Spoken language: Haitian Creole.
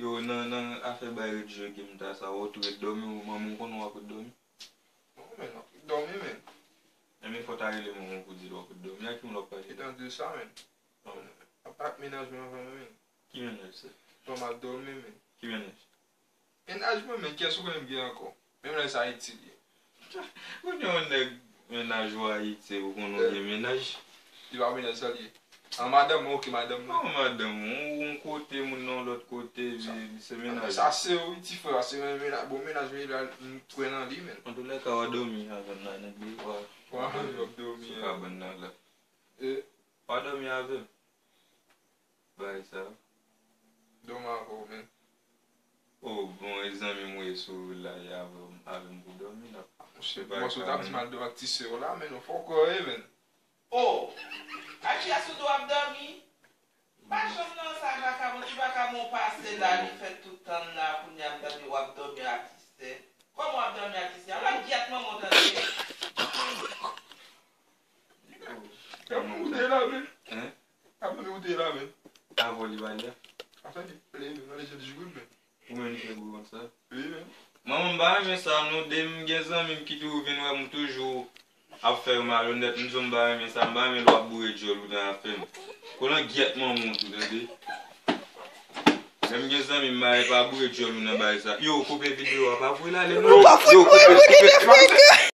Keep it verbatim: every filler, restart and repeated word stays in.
Yo, nan, nan afè bay ret jwe game ta sa, ou tou ret dòmi, ou manman w konnen w ap ret dòmi? Non, men, non, dòmi, men. Enben, fò w ta rele manman w pou di l w ap ret dòmi. A ki moun w ap pale? Etan di sa, men. Ap ak mennaj mwen anvan mwen, men. Ki mennaj sa? Bon, m ap dòmi, men. Ki mennaj? Mennaj mwen, men, kiyès ou konnen m gen ankò? Mennaj sa Ayiti li ye. Ou gen yon nèg mennaj ou Ayiti, ou konnen ou gen mennaj? Li pa mennaj sa li ye. An madanm mwen, oke, madanm mwen. An madanm mwen, ou yon kote, moun nan yon lòt kote, epi se mennaj. Sa se wi, ti frè, se yon mennaj, bon mennaj, men la, m kwè nan li, men. Antoulèka, w a dòmi avè m la, nan biwo a. W a dòmi sou kabann nan la. E? W a dòmi avè m. Bagay sa. Dòmi avè w, men. Oh, bon, e zanmi m ou ye sou la, e avè m, avè m pou dòmi la. Monchè, kòman w t ap di m al dòmi ak ti sè w la, men, ou fòkè w ye, men. Oh, a kiyès ou di w ap dòmi? Pa janm nan sa, vakabon, ti vakabon pase la, li fè tout tan la, kounye a m tande w ap dòmi ak ti sè. Kòman w ap dòmi ak ti sè? Ala gyèt manman w tande. Ou te la, men. Hein? Ap dòmi ou te la, men. Avè w li pa la. Afè li ple, men, nan leje di jwi, men. Ou menm ki fè gwo vant sa? Wi, men. Manman, m pa renmen sa, non, de m gen zanmi m ki toujou vin wè m, toujou ap fè yo malonèt, m di w m pa renmen sa, m pa renmen lè w ap boure djòl ou nan afè m. Konnen gyèt manman w tou, tande? Lè m gen zanmi m, m pa boure djòl ou nan bagay sa. Yo, koupe videyo a, pa voye l ale, non. Yo, koupe, koupe.